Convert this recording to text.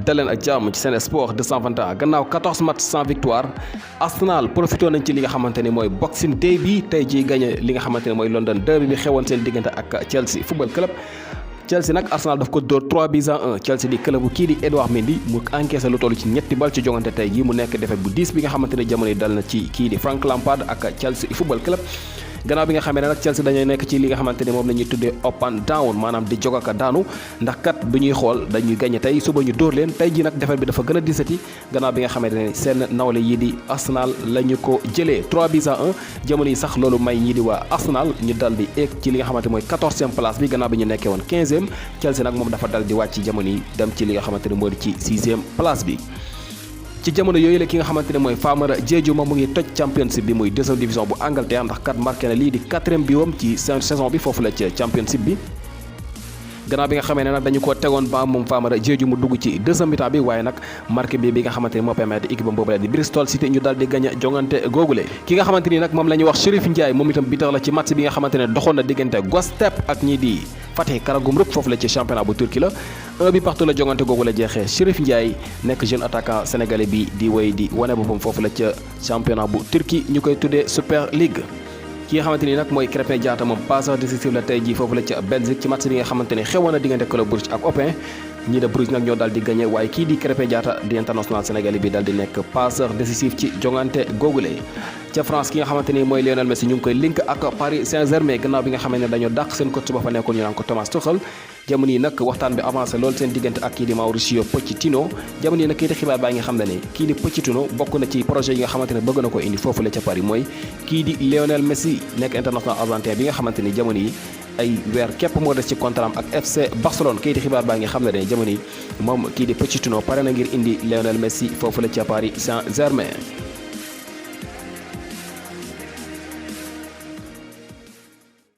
daleen ak jàmm ci Sen Sport 221 gannaaw 14 matchs sans victoire Arsenal profité nañ ci li nga xamante ni mooy Boxing Day bi tey jii gagné li nga xamante ni mooy London Derby bi xewoon seen diggante ak Chelsea Football Club. Chelsea nag Arsenal daf ko dóor 3-1 Chelsea di club bu kii di Edouard Mendy mu encaissé lu toll ci ñetti bal ci jongante tey jii mu nekk défaite bu 10 bi nga xamante ne jamono yi dal na ci kii di Frank Lampard ak Chelsea Football Club. gannaaw bi nga xamee ne nag Chelsea dañuy nekk ci li nga xamante ne moom la ñuy tuddee up and down maanaam di jog ak daanu ndax kat bu ñuy xool dañuy gagné tey suba ñu dóor leen tey ji nag defet bi dafa gën a disati gannaaw bi nga xamante ne seen nawle yi di Arsenal la ñu ko jëlee 3-1 jamono yi sax loolu may ñii di waa Arsenal ñu dal di egg ci li nga xamante mooy 14e place bi gannaaw bi ñu nekkee woon 15e Chelsea nag moom dafa dal di wàcc jamono yi dem ci li nga xamante ne moo di ci 6e place bi. ci jamono yooyu la ki nga xamante ne mooy Famara Diédhiou moom mu ngi toj championship bi muy deuxième division bu Angleterre ndax kat marqué na lii di 4e biwam ci saison bi foofu la ca championship bi. gannaaw bi nga xamee ne nag dañu ko tegoon ba moom Famara Diédhiou mu dugg ci deuxième mi-temps bi waaye nag marqué bi nga xamante ne moo permettre équipe am boobu la di Bristol City ñu daal di gagné jongante googule ki nga xamante ni nag moom la ñuy wax Chérif Ndiaye moom itam bitar la ci match bi nga xamante ne doxoon na diggante Göztepe ak ñii di Fatih Karagümrük foofu la ci championnat bu Turquie la 1 bi partout la jongante googu la jeexee Chérif Ndiaye nekk jeune attaquant sénégalais bi di wéy di wane boppam foofu la ca championnat bu Turquie ñu koy tuddee Super League. ki nga xamante ni nag mooy Krépin Diatta moom passeur décisif la tey jii foofu la ca Belgique ci match bi nga xamante ne xewoon na diggante Club Brugge ak Open ñii de Brugge nag ñoo daal di gagné waaye kii di Krépin Diatta di international sénégalais bi daal di nekk passeur décisif ci jongante googule. ca France ki nga xamante ni mooy Lionel Messi ñu ngi koy link ak Paris Saint-Germain gannaaw bi nga xamante ne dañoo dàq seen coach ba fa nekkoon ñu naan ko Thomas Tuchel jamono yi nag waxtaan bi avancé lool seen diggante ak kii di Mauricio Pochettino jamono yi nag kii di xibaar baa ngi xam ne kii di Pochettino bokk na ci projet yi nga xamante ne bëgg na ko indi foofu la ca Paris mooy kii di Lionel Messi nekk international argentin bi nga xamante ni jamono yi ay weer képp moo des ci contrat am ak FC Barcelone kii di xibaar baa ngi xam ne jamono yi moom kii di Pochettino pare na ngir indi Lionel Messi foofu la ca Paris Saint-Germain.